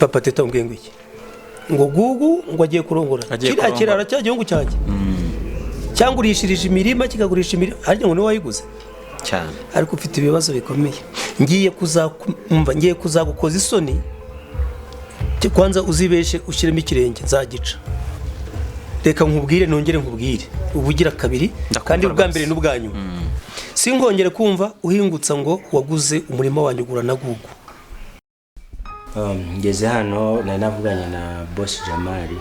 Papa Teta umbwiye ngo iki? Ngo Gugu ngo agiye kurongora Agiye kiriya kurongora. kirara cya gihugu cyanjye cyangurishirije imirima, kikagurisha imirima, harya ngo niwe wayiguze? Cyane. Ariko ufite ibibazo bikomeye, ngiye kuzakumva, ngiye kuzagukoza isoni. Kwanza uzibeshe ushyiremo ikirenge nzagica. Reka nkubwire, nongere nkubwire ubugira kabiri. Ndakumva Kandi ubwa rwose. mbere n'ubwa nyuma, singongere kumva uhingutsa ngo waguze umurima wanjye ugura na Gugu. Ngeze hano nari navuganye na boss Jamali,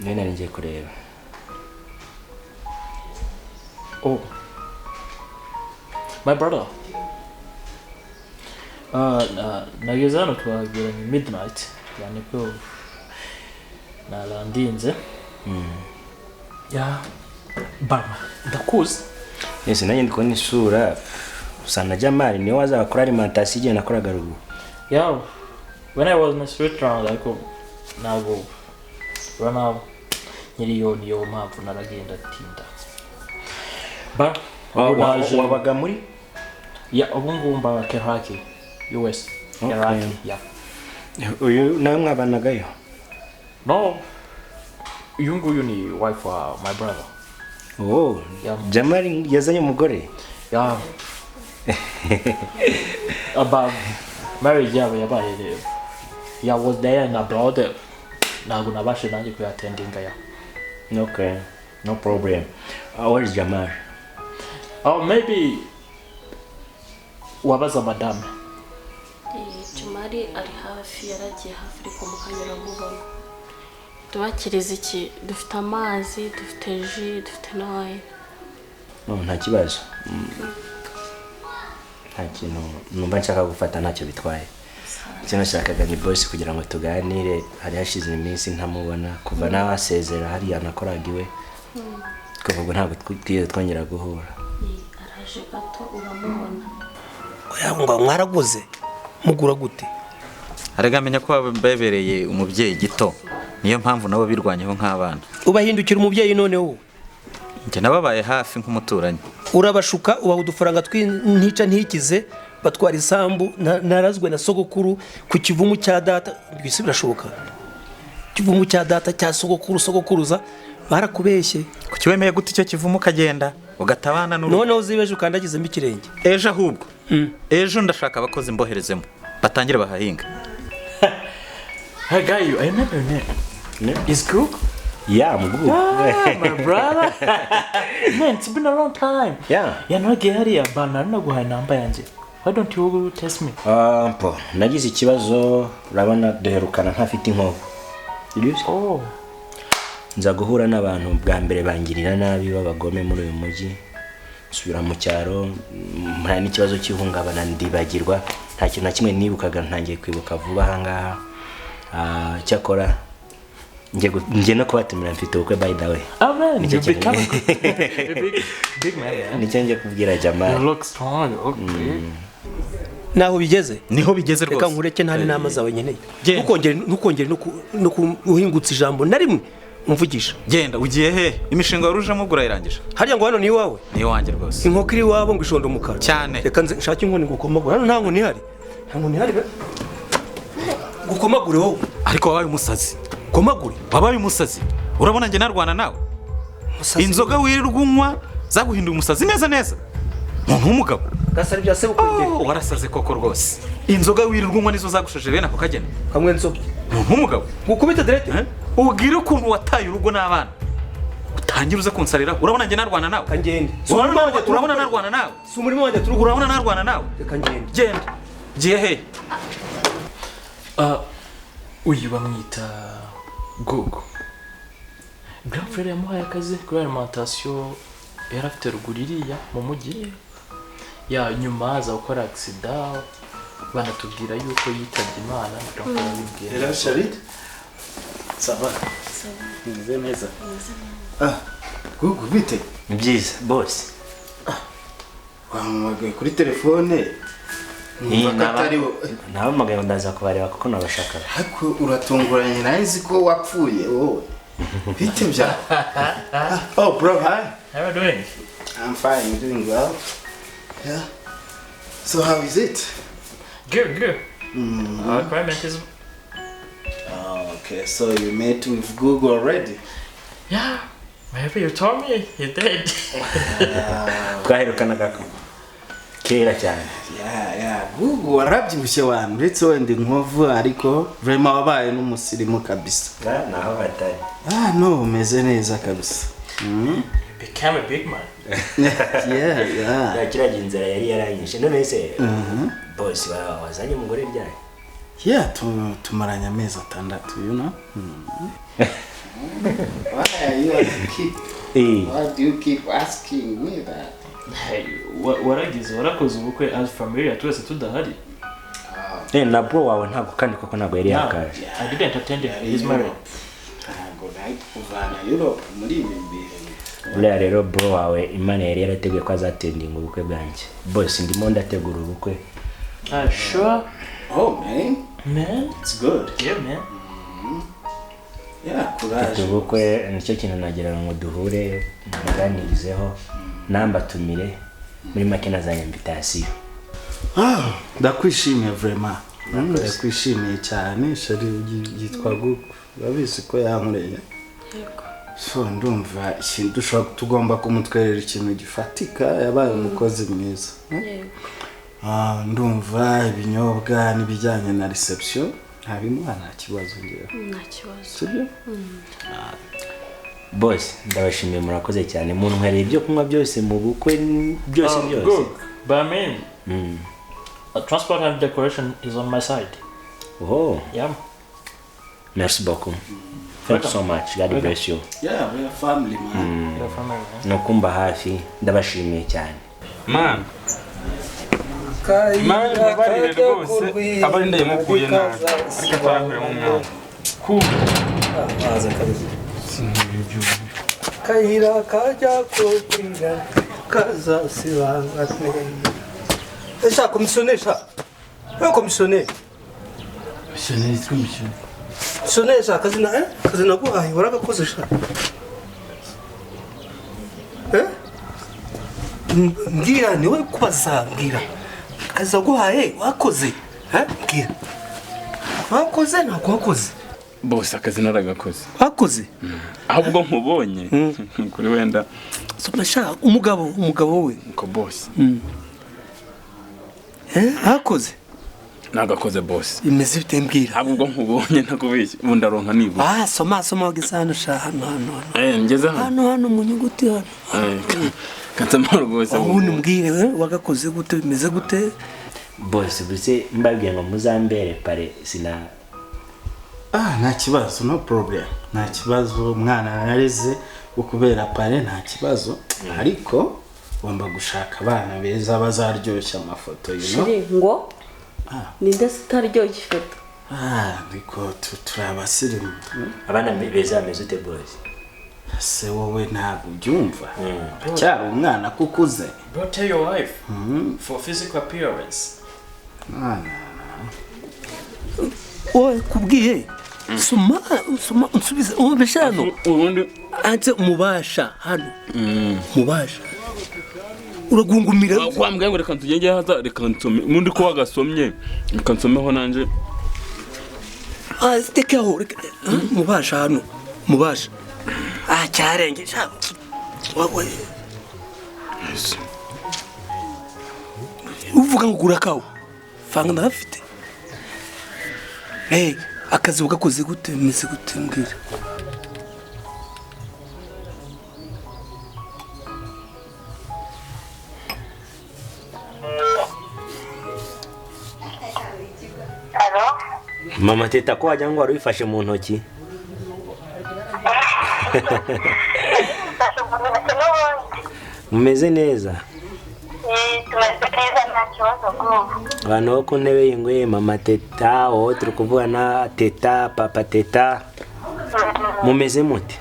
niwe nari ngiye kureba. Oh, my brother. Nageze hano twageranye midnight, cyane ko narandinze. Ya baba ndakuzi. Nese nanjye ndi kubona isura usa na Jamali, niwe wazaga kuri alimentation igihe nakoraga ruguru. Yeah, when I was in Switzerland, ariko ntabwo urabona nyiriyo, niyo mpamvu naragenda tinda. Ba ubu naje. Wabaga muri Ya, ubu ngubu mba Kentucky, US. Okay. Kentucky, yeah. Uyu nawe mwabanagayo? No, uyu nguyu ni wife wa my brother. Oh. Yeah. Jamali yazanye umugore? Yeah. About marriage yabo yabaye rero. Yeah, was there in abroad. Ntabwo nabashe nanjye kuyattendinga ya. Okay, no problem. Where is Jamal? Oh, maybe wabaza madame. Jumari ari hafi, yaragiye hafi, ariko mukanya uramubona. Tubakiriza iki? Dufite amazi, dufite jus, dufite na wine. No, nta kibazo. Nta kintu numva nshaka gufata, ntacyo bitwaye. Icyo nashakaga ni boss kugira ngo tuganire. Hari hashize iminsi ntamubona kuva nawasezera hariya nakoraga iwe, kuva ubwo ntabwo twigeze twongera guhura. Araje gato uramubona. Oya, ngo mwaraguze? Mugura gute? Arega amenya ko babereye umubyeyi gito, niyo mpamvu nabo birwanyeho nk'abana. Ubahindukira umubyeyi noneho? Njye nababaye hafi nk'umuturanyi. Urabashuka, ubaha udufaranga tw'intica ntikize, batwara isambu narazwe na sogokuru ku kivumu cya data. Mbese birashoboka? Ikivumu cya data, cya sogokuru, sogokuruza, barakubeshye. Kuki wemeye gute icyo kivumu ukagenda ugatabana n'urugo? Noneho uzibeje ukandagizemo ikirenge. Ejo ahubwo, ejo ndashaka abakozi mboherezemo batangire bahahinga. Hey guy, I remember your name. Yeah. Is Cook? Yeah, mugu. Ah, my brother. Man, it's been a long time. Yeah. Yeah, nagiye hariya ba nari naguhaye namba yanjye. Why don't you test me? Mpo nagize ikibazo, urabona duherukana ntafite inkovu. Oh. Nza guhura n'abantu bwa mbere bangirira nabi b'abagome muri uyu mujyi, nsubira mu cyaro, mpura n'ikibazo cy'ihungabana, ndibagirwa, nta kintu na kimwe nibukaga. Ntangiye kwibuka vuba ahangaha. Cyakora njye no kubatumira, mfite ubukwe by the way. Oh man, Nicyo you become a big, big man, man. Nicyo njye kubwira You Jamal. look strong. Okay. Naho bigeze? Niho bigeze Reka rwose. nkureke, nta n'inama zawe nkeneye. Genda. Ntukongere no kuhingutsa ijambo na rimwe umvugisha. Genda, ugiye he? Imishinga wari ujemo ubwo urayirangije? Harya ngo hano ni iwawe? Ni iwanjye rwose. Inkoko iri iwabo ngo ishonda umukara. Cyane. Reka nze nshake inkoni ngukomagure. Hano nta nkoni ihari, nta nkoni ihari be. Ngukomagure wowe. Ariko wabaye umusazi. Komagure. Wabaye umusazi, urabona njye narwana nawe? Umusazi. Inzoga wirirwa unywa zaguhinduye umusazi neza neza, umuntu w'umugabo. Gasara ibya sebukwe. Oh, warasaze koko rwose. Inzoga wirirwa unywa nizo zagushaje bene ako kageni. Kamwe nzobye. Umuntu w'umugabo. Ngukubite direct. Eh? Ubwire ukuntu wataye urugo n'abana, utangire uze kunsarira. Urabona njye narwana nawe? Kangende. Urabona narwana nawe? Si umurimo wanjye turi. Urabona narwana nawe? Reka ngende. Genda, giye he? Uyu bamwita Gogo. Grand frère yamuhaye akazi kuri alimentation yari afite ruguru iriya mu mujyi. Ya, nyuma aza gukora accident, banatubwira yuko yitabye Imana. Grand frère abibwira. Hello, Sharit. Ça va? Meze neza. Ah, Gugu, bite? Ni byiza, boss. Wampamagaye kuri telefone. Numva ko atari wowe. Nabahamagaye ngo ndaza kubareba kuko nabashakaga. Ariko uratunguranye, nawe nzi ko wapfuye wowe. Bite bya? Oh, bro, hi. How are you doing? I'm fine, doing well. Yeah. So how is it? Good, good. Our requirement is. Okay, so you met with Google already? Yeah. Maybe you told me he did. Twaherukanaga kera cyane. Yeah, Google warabyibushye wantu uretse wenda inkovu ariko vraiment wabaye n'umusirimu kabisa. Naho batari. Ah no, umeze neza kabisa. Became a big man. Yeah. Kiriya gihe inzara yari yaranyishe none se boss wazanye umugore ryari? Yeah, tumaranye amezi 6, you know? Why are you keep Why do you keep asking me that? Hey, waragize warakoze ubukwe as familiar twese tudahari. Na bro wawe ntabwo kandi koko ntabwo yari yakaje. I didn't attend his marriage. Ntabwo nari kuvana Europe muri ibi bihe. Buriya rero bro wawe Imana yari yarateguye ko azatendinga ubukwe bwanjye. Boss ndimo ndategura ubukwe. Sure. Oh man. Man, it's good. Yeah man. Yeah, courage. Ubukwe nicyo kintu nagira ngo duhure muganirizeho nambatumire muri make nazanye invitation. Ndakwishimiye vraiment. Ndakwishimiye cyane shari yitwa Gugu. Urabizi ko yankoreye. Yego. So ndumva ikintu dushobora tugomba kumutwerera ikintu gifatika yabaye umukozi mwiza. Yego. Ndumva ibinyobwa n'ibijyanye na reception ntabimuha nta kibazo ngewe. Nta kibazo. Sibyo? Boss ndabashimiye murakoze cyane muntwereye ibyo kunywa byose mu bukwe byose byose. Good. But I mean, transport and decoration is on my side. Oh. Yeah. Merci beaucoup. Thank you so much. God bless you. Yeah, we are family man. We are family man. Nokumba hafi ndabashimiye cyane. Man. Man babarire rwose abari ndayimukuye nabi ariko atarakuye mu mwana. Ku aza kabiri. Kayira kajya kukwira kazasibanga. Esha komissione sha. We komissione. Komissione komissione. Komissione sha kazina kazina guhaye waragakoze sha. Mbwira niwe kubaza mbwira. Kaza guhaye wakoze. Mbwira. Wakoze ntabwo wakoze. Bose akazi naragakoze. Wakoze? Ahubwo nkubonye kuri wenda sha umugabo we. Ko boss. Hakoze? Nagakoze boss. Imeze bite mbwira. Ahubwo nkubonye ntakubeshye ubu ndaronka nibura. Soma wageze hano sha hano. Ngeze hano. Hano mu nyuguti hano. Kansama rwose. Ubundi mbwire wagakoze gute bimeze gute? Boss buse mbabwiye ngo muzambere pare sina. Nta kibazo no problem. Nta kibazo umwana nareze ukubera pare nta kibazo ariko ugomba gushaka abana beza bazaryoshya amafoto you know. Shiri ngo ninde sitaryoshya ifoto? Ariko turi abasirimu. Abana beza bameze ute boss? Se wowe ntabwo ubyumva. Cyari umwana kukuze. Bro, tell your wife for physical appearance. Oye kubwiye soma unsubize ubesha hano ubundi anze umubasha hano mubasha uragungumira kwambwa ngo reka tugenge haza reka nsome ubundi ko wagasomye reka nsomeho nanje tekaho mubasha hano mubasha cyarenge uvuga ngo gura kawo fanga ndafite. Akazi ugakoze gute bimeze gute mbwira. Mama Teta ko wagira ngo wari wifashe mu ntoki. Mumeze neza? Abantu bo ku ntebe y'ingwe Mama Teta, wowe turi kuvugana Teta, Papa Teta. Mumeze mute?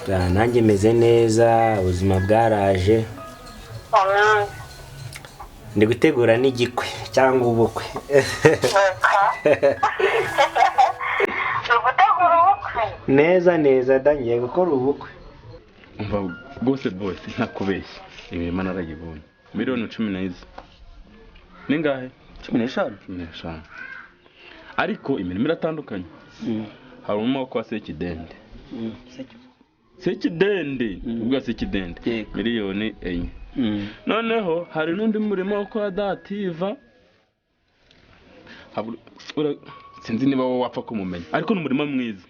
Nanjye meze neza, ubuzima bwaraje. Ndi gutegura n'igikwe cyangwa ubukwe. Neza neza dangiye gukora ubukwe. Umva Rwose bose ntakubeshya, imirima narayibonye. 14,000,000. Ningahe? 15. 15. Ariko imirimo iratandukanye. Hari umwe kwa Sekidende. Sekidende, ubwa Sekidende. 4,000,000. Noneho hari n'undi murimo kwa Dativa. Sinzi niba wowe wapfa kumumenya, ariko ni umurimo mwiza.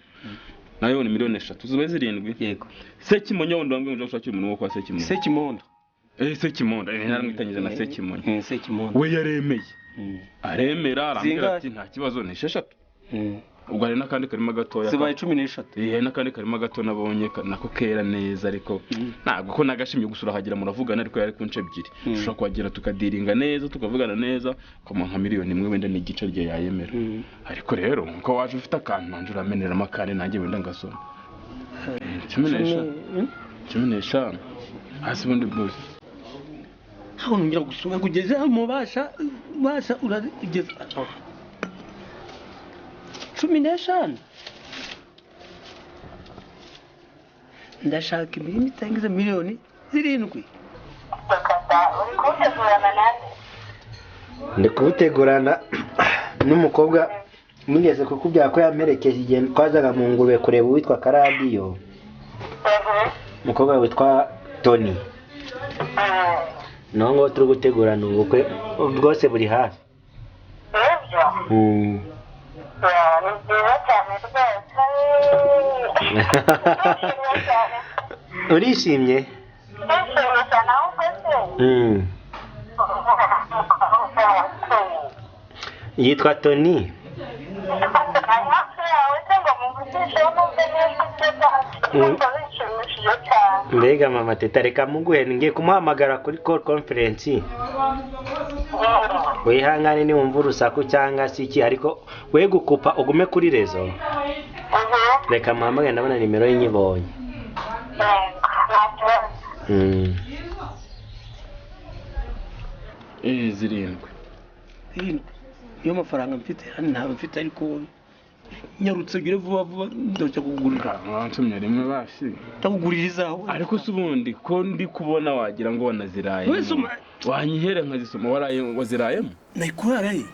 Nayo ni 3,000,000. Zibe 7. Yego. Sekimonyo wundi wambwiye ngo ushakire umuntu wo kwa Sekimonyo. Sekimondo. Sekimondo. Naramwitanyije na Sekimonyo. Sekimondo. We yaremeye. Aremera arambwira ati nta kibazo ni 6. Ubwo hari n'akandi karima gatoya. Zibaye 13. Hari n'akandi karima gato nabonye nako kera neza, ariko ntabwo ko nagashimye gusura hagira muravugana, ariko yari kunce 2. Ushobora kuhagera tukadiringa neza, tukavugana neza, ukamuha nka 1,000,000 wenda n'igice rye yayemera. Ariko rero nkuko waje ufite akantu nanje urameneramo akandi nanjye wenda ngasoma. 15. 15. Hasi bundi bwose. Aho ngira gusoma kugeza mubasha basha urageza 15. Ndashaka imirimo itarenze 7,000,000. Ndi kubutegurana n'umukobwa nigeze kukubwira ko yamperekeje igihe twazaga mu ngurube kureba uwitwa Karadiyo. Umukobwa witwa Tony. Naho ngo turi gutegurana ubukwe bwose buri hafi. Urishimye? Yitwa Tony. Mbega mama Teta, reka muguhe ngiye kumuhamagara kuri call conference. Wihangane niwumva urusaku cyangwa se iki, ariko we gukupa ugume kuri rezo. Reka muhamagare, ndabona nimero ye nyibonye. 7. Niyo mafaranga mfite hano ntabwo mfite, ariko nyarutse ugire vuba vuba ndajya kugurira. Wansomye rimwe basi. Ndakugurira izawe. Ariko se ubundi ko ndi kubona wagira ngo wanaziraye. Wanyihera nkazisoma waraye wazirayemo? Nayikuraraye.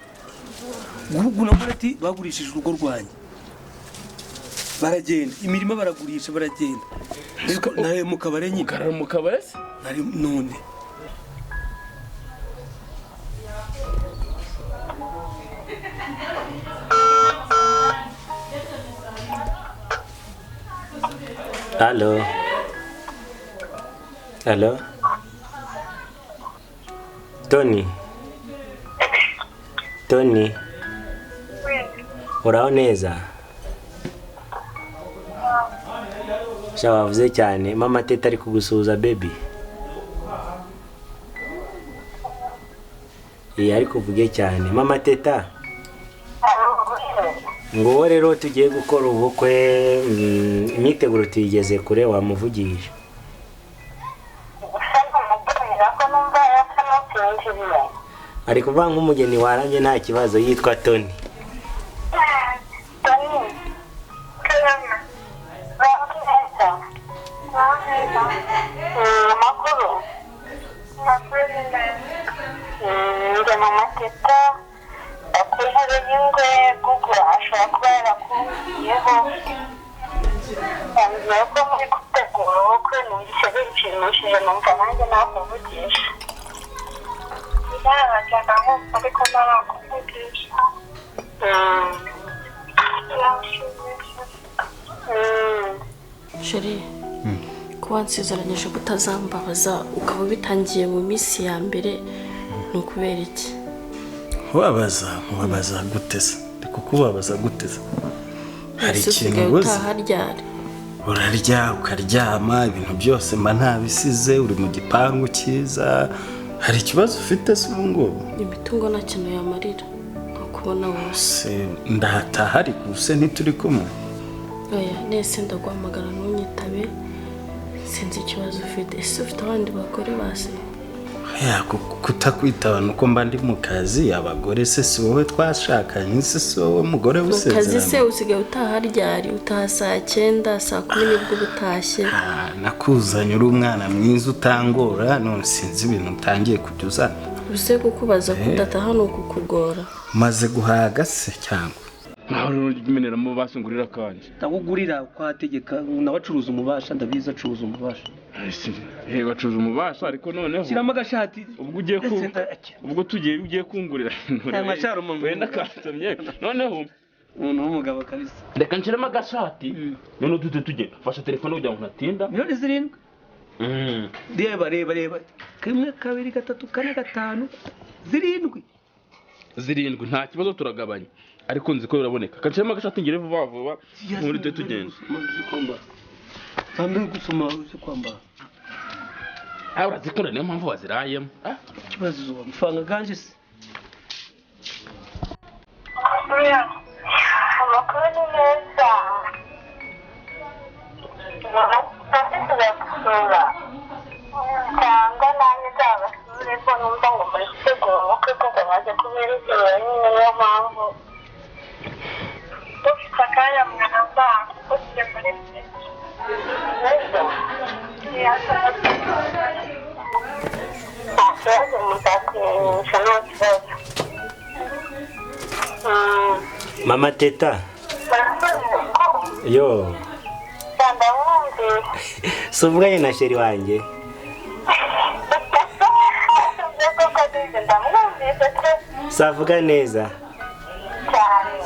Gugu na Murati bagurishije urugo rwanjye. Baragenda, imirima baragurisha baragenda. Ariko nawe mu kabare nyine. Ukarara mu kabare se? Nari none. Allo. Allo. Tony. Tony. Uraho neza? Sha wavuze cyane, mama Teta ari kugusuhuza baby. Ari kuvuge cyane. Mama Teta. Ngo rero tugiye gukora ubukwe, imyiteguro tuyigeze kure, wamuvugisha. Ari kuvuga nk'umugeni waramye nta kibazo, yitwa Tony. Chérie, kuba nsezeranyije kutazambabaza ukaba ubitangiye mu minsi ya mbere ni ukubera iki? Nkubabaza, nkubabaza guteza. Ndi kukubabaza guteza. Hari ikintu ubuze. Urarya ukaryama, ibintu byose mba ntabisize, uri mu gipangu cyiza. Hari ikibazo ufite se ubu ngubu? Imitungo nta kintu yamarira nkakubona wose. Ndahataha ariko ubuse ntituri kumwe. Oya, nese ndaguhamagara ntunyitabe, sinzi ikibazo ufite. Ese ufite abandi bagore base? Ya kutakwitaba nuko mba ndi mu kazi. Abagore se si wowe twashakanye, se si wowe mugore Mu kazi se w'isezerano? usigaye utaha ryari? Utaha saa 9, saa 10 nibwo uba utashye. Ah, nakuzanye uri umwana mwiza utangora, none sinzi ibintu utangiye kujya uzana. Ubuse kukubaza ko udataha ni ukukugora? Maze guhaga se cyangwa? Naho rero umeneramo basi ngurira akanjye. Ndagugurira kwategeka, nawe acuruza umubasha, ndabizi acuruza umubasha. Yego acuruza umubasha, ariko noneho Shyiramo agashati. Ubwo ugiye ku ubwo tugiye ugiye kungurira. Cyangwa shara umuntu. Wenda kansomye noneho. Umuntu w'umugabo kabisa. Reka nshiremo agashati noneho duhite tugenda. Fasha telefone kugira ngo ntatinda. 7,000,000. Reba reba reba, 1 2 3 4 5 7. 7 nta kibazo, turagabanya ariko nzi ko biraboneka. Kanshiremo agashati ngire vuba vuba muri duhite tugenda. Ntambe gusoma uzi kwambara. Ah, urazikunda niyo mpamvu wazirayemo. Ikibazo amafaranga ganje se. Amakuru ni meza. Tuzagusura cyangwa nanjye nzabasure, ko numva ngo muri gutegura ubukwe ko bamaze kuberekera nyine, niyo mpamvu ufite akanya mwaza kuko tujya muri neza. Nta kibazo, muzakwimenyesha, nta kibazo. Mama Teta. Yo. Ndamwumvise. Si uvuganye na chéri wanjye? Ndamwumvise pe. Savuga neza. Cyane.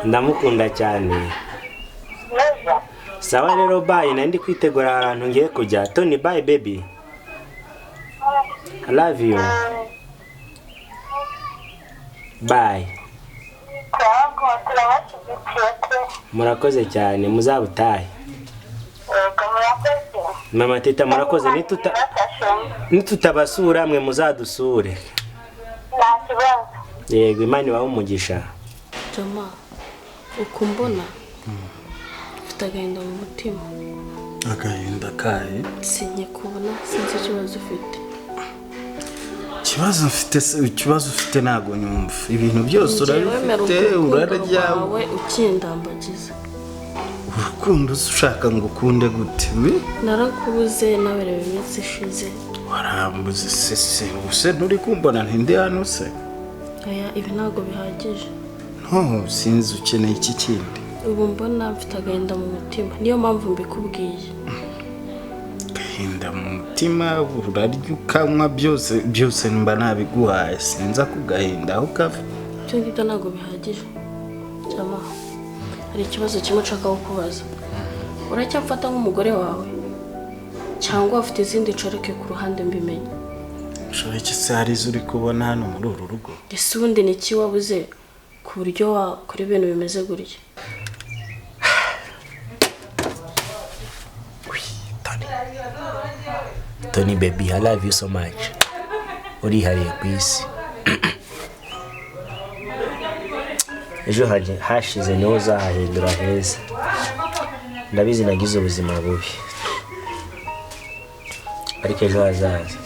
Ndamukunda cyane. Neza. Sawa rero, bye, nari ndi kwitegura ahantu ngiye kujya. Tony, bye baby. I love you. Bye. Turabago turabashyigikiye pe. Murakoze cyane, muzabutahe. Yego, murakoze. Mama Teta, murakoze. Nitutabasura mwe muzadusure. Nta kibazo. Yego, Imana ibahe umugisha. Jama, uko mbona ufite agahinda mu mutima. Agahinda kahe? Sinkikubona, sinzi ikibazo ufite. Ikibazo mfite se? Ikibazo ufite ntabwo nyumva. Ibintu byose Njyewe mera urabifite, urukundo urarya. rwawe ukindambagiza. Urukundo se ushaka ngo ukunde gute? Wi? Narakubuze nawe, reba iminsi ishize. Warambuze se? Se ubuse nturi kumbona ntindi hano se? Oya, ibi ntabwo bihagije. No, sinzi ukeneye iki kindi. Ubu mbona mfite agahinda mu mutima, niyo mpamvu mbikubwiye. Agahinda mu mutima, urarya ukanywa, byose byose mba nabiguhaye, sinza kugahinda aho kava. Ibyo ngibyo ntabwo bihagije. Jama, hari ikibazo kimwe nshaka kukubaza. Uracyamfata nk'umugore wawe cyangwa ufite izindi nshoreke ku ruhande mbimenye? Nshoreke se hari izo uri kubona hano muri uru rugo? Ese ubundi ni iki wabuze ku buryo wakora ibintu bimeze gutya? Tony. Tony baby, I love you so much. Urihariye ku isi. Ejo hashize niho uzahahindura heza. Ndabizi nagize ubuzima bubi, ariko ejo hazaza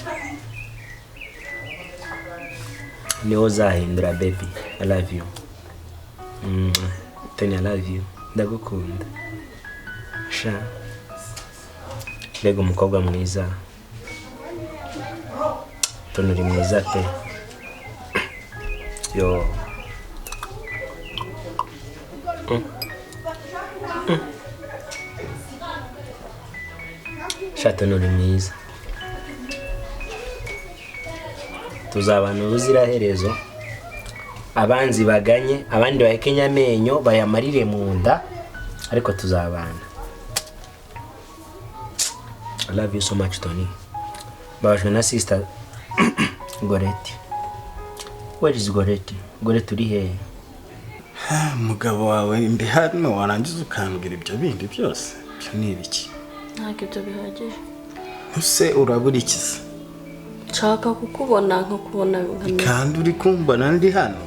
niho uzahindura baby. I love you. Tony, I love you. Ndagukunda. Sha. Mbega umukobwa mwiza. Tony uri mwiza pe. Yo. Sha Tony uri mwiza. Tuzabana ubuziraherezo. Abanzi baganye, abandi bahekenya amenyo bayamarire mu nda, ariko tuzabana. I love you so much, Tony. Mbabajwe na sister Goreti. Where is Goreti? Goreti uri hehe? Umugabo wawe ndi hano, warangiza ukambwira ibyo bindi byose. Ibyo ni ibiki? Ntabwo ibyo bihagije. Ese urabura iki se? Nshaka kukubona nkakubona nkamenya. Kandi uri kumbona ndi hano.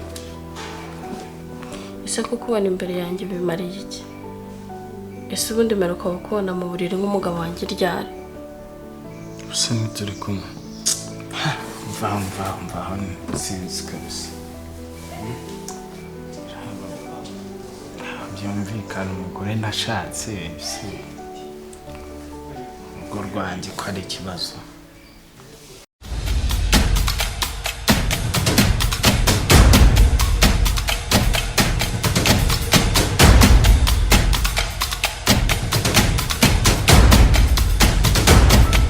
Ese kukubona imbere yanjye bimariye iki? Ese ubundi mperuka kukubona mu buriri nk'umugabo wanjye ryari? Ese ntituri kumwe. Mvaho mvaho mvaho, sinzi kabisa. Byumvikana umugore nashatse si urugo rwanjye ko ari ikibazo.